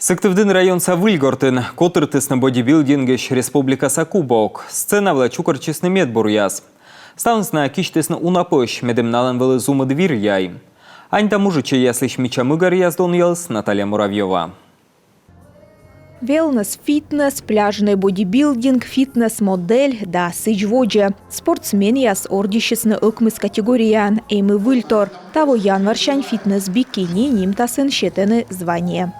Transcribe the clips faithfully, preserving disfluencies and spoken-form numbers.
Сыктывдін районса Выльгортын котыртісны бодибилдингысь республикаса кубок. Сцена вылӧ чукӧртчисны медбуръяс. Ставныс найӧ кисьтісны уна пӧсь, медым налӧн вӧлі зумыд вир-яй. Аньта мужичӧйяслысь мича мыгаръяс донъяліс Наталья Муравьёва. Велнес-фитнес, пляжнӧй бодибилдинг, фитнес-модель да сідз водзӧ. Спортсменъяс ордйысисны ӧкмыс категорияын, эм и выльтор. Таво январсянь фитнес-бикини нимтасын сетӧны звание.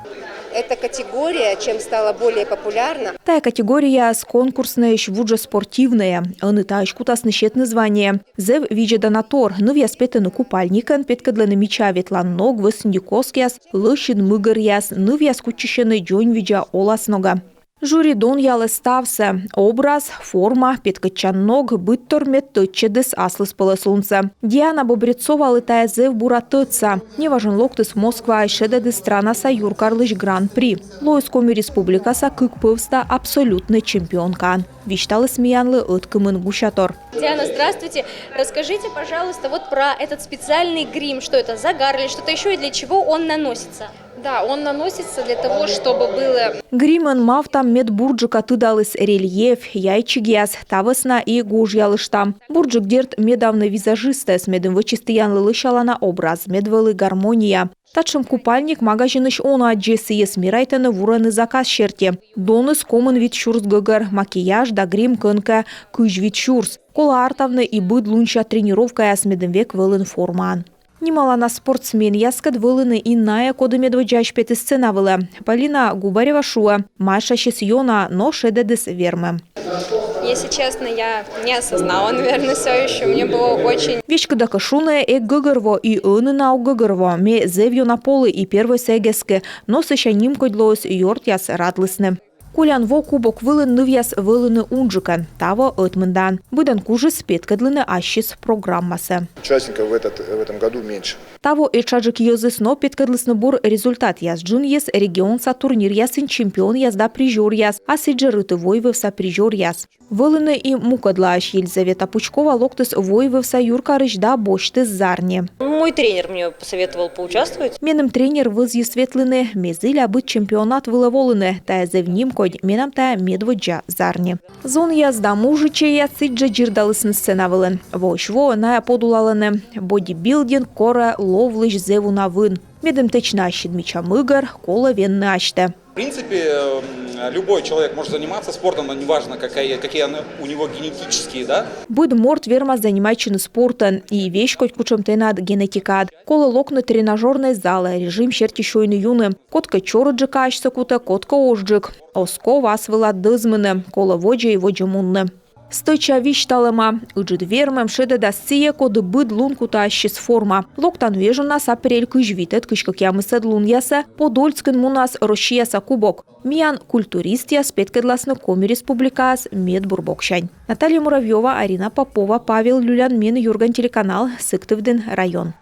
Эта категория чем стала более популярна? Тайӧ категорияыс конкурснӧйысь вуджӧ спортивнӧйӧ. Ӧні таысь кутасны сетны звание. Зэв видзӧдана тор. Нывъяс петӧны купальникӧн, петкӧдлӧны мича ветлан ног, вӧсндзи коскъяс, лӧсьыд мыгӧръяс, нывъяс кутчысьӧны дзоньвидза оласногӧн. Жюри донъялӧ ставсӧ: образ, форма, петкӧдчан ног, быдтор мед тӧдчӧдіс аслыспӧлӧслунсӧ. Диана Бобрецовалы тайӧ зэв бура тӧдса. Неважӧн локтіс Москваысь, шедӧдіс странаса юркарлысь гран-при. Лоис Коми Республикаса кык пӧвста абсолютнӧй чемпионкаӧн. Висьталіс миянлы ӧткымын гусятор. Диана, здравствуйте. Расскажите, пожалуйста, вот про этот специальный грим. Что это, загар или что-то еще, и для чего он наносится? Да, он наносится для того, чтобы было... Гримӧн мавтам, мед бурджыка тыдаліс рельеф, яйчигъяс, та вӧсна и гожъялыштам. Бурджык, дерт, медавны визажистӧс, медым вӧчис тіянлы лӧсялана образ, мед вӧлі гармония. Татшӧм купальник магазинысь он аддзы, сійӧс мерайтӧны, вурӧны заказ серти. Доныс комын вит сюрс гӧгӧр, макияж да грим кӧнкӧ кызь вит сюрс. Колӧ артавны и быд лунся тренировкаяс, медым век вӧлін формаын. Нималана спортсменъяскӧд вӧліны и найӧ, коді медводдзаысь петіс сцена вылӧ. Полина Губарева шуӧ: майшасис ёна, но шедӧдіс вермӧм. Если честно, я не осознала, наверное, всё ещё. Мне было очень... Веськыда кӧ шуны, эг гӧгӧрво и ӧні на ог гӧгӧрво. Ме зэв ёна полі и первойсӧ эг эскы, но сэсся нимкодь лоис, ёртъяс радлісны. Колян во кубок вылын нывъяс вӧліны унджыкӧн, таво ӧтмындаӧн. Быдӧн кужис петкӧдлыны ассьыс программасӧ. Участников в этот, в этом году меньше. Таво этшаджык йӧзыс, но петкӧдлісны бур результатъяс. Джынйис регионса турниръясын чемпионъяс да призёръяс, а сідзжӧ Рытыв-Войвывса призёръяс. Вӧліны и мукӧдлаысь. Елизавета Пучкова локтіс Войвывса юркарысь да босьтіс зарни. Мой тренер мне посоветовал поучаствовать. Меным тренер вӧзйис ветлыны, ме зіля, быд чемпионат вылӧ волыны. Тайӧ зэв нимкодь, менам тайӧ медводдза зарни. Зонъяс да мужичӧйяс сідзжӧ дзирдалісны сцена вылын. Воысь воӧ найӧ подулалӧны: бодибилдинг корӧ ловлысь зэв уна вын. Медым тэчны ассьыд мича мыгӧр, колӧ венны асьтӧ. В принципе, м, любой человек может заниматься спортом, но неважно, какая, какие она, у него генетические, да? Быд морт вермас занимайтчыны спортӧн, и веськодь кутшӧм тэнад генетикаад. Колӧ локны тренажёрнӧй залӧ, режим серти сёйны-юны. Кодкӧ чорыдджыка асьсӧ кутӧ, кодкӧ озджык. Оз ков ас вылад дӧзмыны, колӧ водзӧ и водзӧ мунны. Стӧча висьталӧма: ыджыд вермӧм шедӧдас сійӧ, коді быд лун кутӧ ассьыс форма. Локтан вежонас, апрель кызь витӧд — кызь кӧкъямысӧд лунъясӧ, Подольскын мунас Россияса кубок. Миян культуристъяс петкӧдласны Коми Республикаас медбур боксянь. Наталья Муравьёва, Арина Попова, Павел Люлянмин, «Юрган» телеканал, Сыктывдін район.